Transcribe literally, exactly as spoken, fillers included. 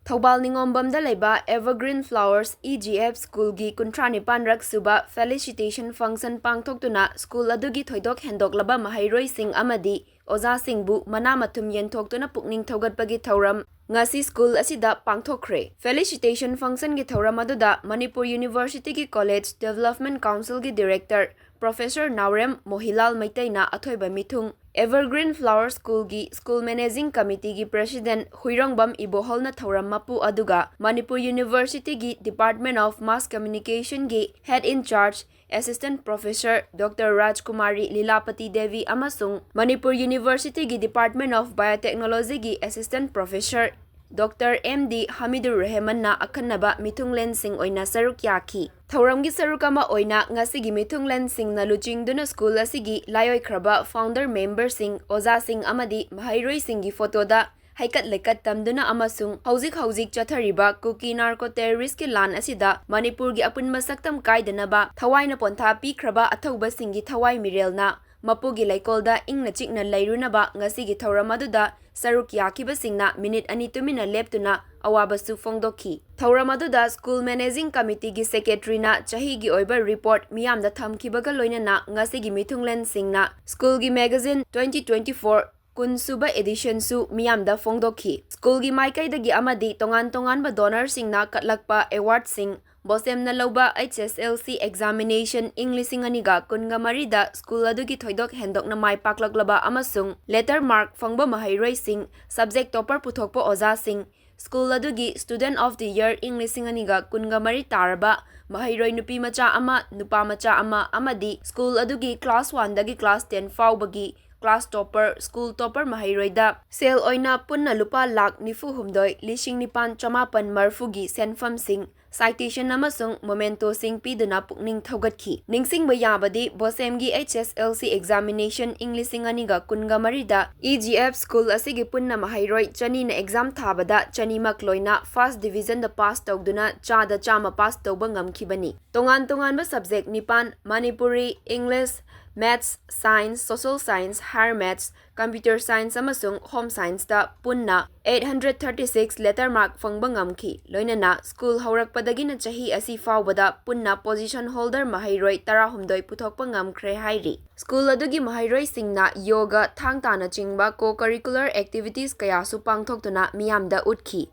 ꯊꯧꯕꯥꯜ ꯅꯤꯉꯣꯝꯕꯝꯗ ꯂꯩꯕ Evergreen Flowers E G F Schoolꯒꯤ ꯀꯨꯟꯊ꯭ꯔꯥ ꯅꯤꯄꯥꯟ ꯔꯛ ꯁꯨꯕ Felicitation Function ꯄꯥꯡꯊꯣꯛꯇꯨꯅ ꯁ꯭ꯀꯨꯜ ꯑꯗꯨꯒꯤ ꯊꯣꯏꯗꯣꯛ ꯍꯦꯟꯗꯣꯛꯂꯕ ꯃꯍꯩꯔꯣꯏꯁꯤꯡ ꯑꯃꯗꯤ ꯑꯣꯖꯥꯁꯤꯡꯕꯨ ꯃꯅꯥ ꯃꯊꯨꯝ ꯌꯦꯟꯊꯣꯛꯇꯨꯅ ꯄꯨꯛꯅꯤꯡ ꯊꯧꯒꯠꯄꯒꯤ ꯊꯧꯔꯝ ꯉꯁꯤ ꯁ꯭ꯀꯨꯜ ꯑꯁꯤꯗ ꯄꯥꯡꯊꯣꯛꯈ꯭ꯔꯦ꯫ Felicitation Functionꯒꯤ ꯊꯧꯔꯝ ꯑꯗꯨꯗ Manipur Universityꯒꯤ College Development Councilꯒꯤ Director Professor ꯅꯥꯎꯔꯦꯝ ꯃꯣꯍꯤꯂꯥꯜ ꯃꯩꯇꯩꯅ ꯑꯊꯣꯏꯕ ꯃꯤꯊꯨꯡ, Evergreen Flower Schoolꯒꯤ School Managing Committeeꯒꯤ President ꯍꯨꯏꯔꯣꯡꯕꯝ ꯏꯕꯣꯍꯜꯅ ꯊꯧꯔꯝ ꯃꯄꯨ, ꯑꯗꯨꯒ Manipur Universityꯒꯤ Department of Mass Communicationꯒꯤ Head in Charge Assistant Professor Doctor ꯔꯥꯖꯀꯨꯃꯥꯔꯤ ꯂꯤꯂꯥꯄꯇꯤ Devi ꯑꯃꯁꯨꯡ Manipur Universityꯒꯤ Department of Biotechnologyꯒꯤ Assistant Professor Doctor M D ꯍꯃꯤꯗꯨꯔ ꯔꯦꯍꯃꯟꯅ ꯑꯈꯟꯅꯕ ꯃꯤꯊꯨꯡꯂꯦꯟꯁꯤꯡ ꯑꯣꯏꯅ ꯁꯔꯨꯛ ꯌꯥꯈꯤ꯫ ꯊꯧꯔꯝꯒꯤ ꯁꯔꯨꯛ ꯑꯃ ꯑꯣꯏꯅ ꯉꯁꯤꯒꯤ ꯃꯤꯊꯨꯡꯂꯦꯟꯁꯤꯡꯅ ꯂꯨꯆꯤꯡꯗꯨꯅ ꯁ꯭ꯀꯨꯜ ꯑꯁꯤꯒꯤ ꯂꯥꯏꯑꯣꯏꯈ꯭ꯔꯕ founder memberꯁꯤꯡ, ꯑꯣꯖꯥꯁꯤꯡ ꯑꯃꯗꯤ ꯃꯍꯩꯔꯣꯏꯁꯤꯡꯒꯤ ꯐꯣꯇꯣꯗ ꯍꯩꯀꯠ ꯂꯩꯀꯠ ꯇꯝꯗꯨꯅ ꯑꯃꯁꯨꯡ ꯍꯧꯖꯤꯛ ꯍꯧꯖꯤꯛ ꯆꯠꯊꯔꯤꯕ ꯀꯨꯀꯤ narco terroristꯀꯤ ꯂꯥꯟ ꯑꯁꯤꯗ ꯃꯅꯤꯄꯨꯔꯒꯤ ꯑꯄꯨꯟꯕ ꯁꯛꯇꯝ ꯀꯥꯏꯗꯅꯕ ꯊꯋꯥꯏꯅ ꯄꯣꯟꯊꯥ ꯄꯤꯈ꯭ꯔꯕ ꯑꯊꯧꯕꯁꯤꯡꯒꯤ ꯊꯋꯥꯏ ꯃꯤꯔꯦꯜꯅ ꯃꯄꯨꯒꯤ ꯂꯩꯀꯣꯜꯗ ꯏꯪꯅ ꯆꯤꯛꯅ ꯂꯩꯔꯨꯅꯕ ꯉꯁꯤꯒꯤ ꯊꯧꯔꯝ ꯑꯗꯨꯗ ꯁꯔꯨꯛ ꯌꯥꯈꯤꯕꯁꯤꯡꯅ ꯃꯤꯅꯤꯠ ꯑꯅꯤ ꯇꯨꯃꯤꯟꯅ ꯂꯦꯞꯇꯨꯅ ꯑꯋꯥꯕꯁꯨ ꯐꯣꯡꯗꯣꯛꯈꯤ꯫ ꯊꯧꯔꯝ ꯑꯗꯨꯗ School Managing Committeeꯒꯤ Secretaryꯅ ꯆꯍꯤꯒꯤ ꯑꯣꯏꯕ report ꯃꯤꯌꯥꯝꯗ ꯊꯝꯈꯤꯕꯒ ꯂꯣꯏꯅꯅ ꯉꯁꯤꯒꯤ ꯃꯤꯊꯨꯡꯂꯦꯟꯁꯤꯡꯅ ꯁ꯭ꯀꯨꯜꯒꯤ magazine twenty twenty-four ꯀꯨꯟ ꯁꯨꯕ editionꯁꯨ ꯃꯤꯌꯥꯝꯗ ꯐꯣꯡꯗꯣꯛꯈꯤ꯫ ꯁ꯭ꯀꯨꯜꯒꯤ ꯃꯥꯏꯀꯩꯗꯒꯤ ꯑꯃꯗꯤ ꯇꯣꯉꯥꯟ ꯇꯣꯉꯥꯟꯕ donorꯁꯤꯡꯅ ꯀꯠꯂꯛꯄ awardꯁꯤꯡ, ꯕꯣꯁꯦꯝꯅ ꯂꯧꯕ H S L C examination ꯏꯪ ꯂꯤꯁꯤꯡ ꯑꯅꯤꯒ ꯀꯨꯟꯒ ꯃꯔꯤꯗ ꯁ꯭ꯀꯨꯜ ꯑꯗꯨꯒꯤ ꯊꯣꯏꯗꯣꯛ ꯍꯦꯟꯗꯣꯛꯅ ꯃꯥꯏ ꯄꯥꯛꯂꯛꯂꯕ ꯑꯃꯁꯨꯡ letter mark ꯐꯪꯕ ꯃꯍꯩꯔꯣꯏꯁꯤꯡ, subject topper ꯄꯨꯊꯣꯛꯄ ꯑꯣꯖꯥꯁꯤꯡ, ꯁ꯭ꯀꯨꯜ ꯑꯗꯨꯒꯤ Student of the Year ꯏꯪ ꯂꯤꯁꯤꯡ ꯑꯅꯤꯒ ꯀꯨꯟꯒ ꯃꯔꯤ ꯇꯥꯔꯕ ꯃꯍꯩꯔꯣꯏ ꯅꯨꯄꯤ ꯃꯆꯥ ꯑꯃ, ꯅꯨꯄꯥ ꯃꯆꯥ ꯑꯃ ꯑꯃꯗꯤ ꯁ꯭ꯀꯨꯜ ꯑꯗꯨꯒꯤ class oneꯗꯒꯤ class ten ꯐꯥꯎꯕꯒꯤ class topper, school topper ꯃꯍꯩꯔꯣꯏꯗ ꯁꯦꯜ ꯑꯣꯏꯅ ꯄꯨꯟꯅ ꯂꯨꯄꯥ ꯂꯥꯈ ꯅꯤꯐꯨ ꯍꯨꯝꯗꯣꯏ ꯂꯤꯁꯤꯡ ꯅꯤꯄꯥꯟ ꯆꯃꯥꯄꯟ ꯃꯔꯤꯐꯨꯒꯤ ꯁꯦꯟꯐꯝꯁꯤꯡ, citation ꯑꯃꯁꯨꯡ mementoꯁꯤꯡ ꯄꯤꯗꯨꯅ ꯄꯨꯛꯅꯤꯡ ꯊꯧꯒꯠꯈꯤ꯫ ꯅꯤꯡꯁꯤꯡꯕ ꯌꯥꯕꯗꯤ, ꯕꯣꯁꯦꯝꯒꯤ H S L C examination ꯏꯪ ꯂꯤꯁꯤꯡ ꯑꯅꯤꯒ ꯀꯨꯟꯒ ꯃꯔꯤꯗ E G F ꯁ꯭ꯀꯨꯜ ꯑꯁꯤꯒꯤ ꯄꯨꯟꯅ ꯃꯍꯩꯔꯣꯏ ꯆꯅꯤꯅ exam ꯊꯥꯕꯗ ꯆꯅꯤꯃꯛ ꯂꯣꯏꯅ first divisionꯗ pass ꯇꯧꯗꯨꯅ ꯆꯥꯗ ꯆꯥꯝꯃ pass ꯇꯧꯕ ꯉꯝꯈꯤꯕꯅꯤ꯫ ꯇꯣꯉꯥꯟ ꯇꯣꯉꯥꯟꯕ subject ꯅꯤꯄꯥꯟ, Manipuri, English, Maths, Science, Social Science, Higher Maths, Computer Science ꯑꯃꯁꯨꯡ Home Scienceꯇ ꯄꯨꯟꯅ eight hundred thirty six letter mark ꯐꯪꯕ ꯉꯝꯈꯤ꯫ ꯂꯣꯏꯅꯅ ꯁ꯭ꯀꯨꯜ ꯍꯧꯔꯛꯄꯗꯒꯤꯅ ꯆꯍꯤ ꯑꯁꯤ ꯐꯥꯎꯕꯗ ꯄꯨꯟꯅ position holder ꯃꯍꯩꯔꯣꯏ ꯇꯔꯥꯍꯨꯝꯗꯣꯏ ꯄꯨꯊꯣꯛꯄ ꯉꯝꯈ꯭ꯔꯦ ꯍꯥꯏꯔꯤ꯫ ꯁ꯭ꯀꯨꯜ ꯑꯗꯨꯒꯤ ꯃꯍꯩꯔꯣꯏꯁꯤꯡꯅ ꯌꯣꯒ, ꯊꯥꯡ ꯇꯥꯅꯆꯤꯡꯕ co-curricular activities ꯀꯌꯥꯁꯨ ꯄꯥꯡꯊꯣꯛꯇꯨꯅ ꯃꯤꯌꯥꯝꯗ ꯎꯠꯈꯤ꯫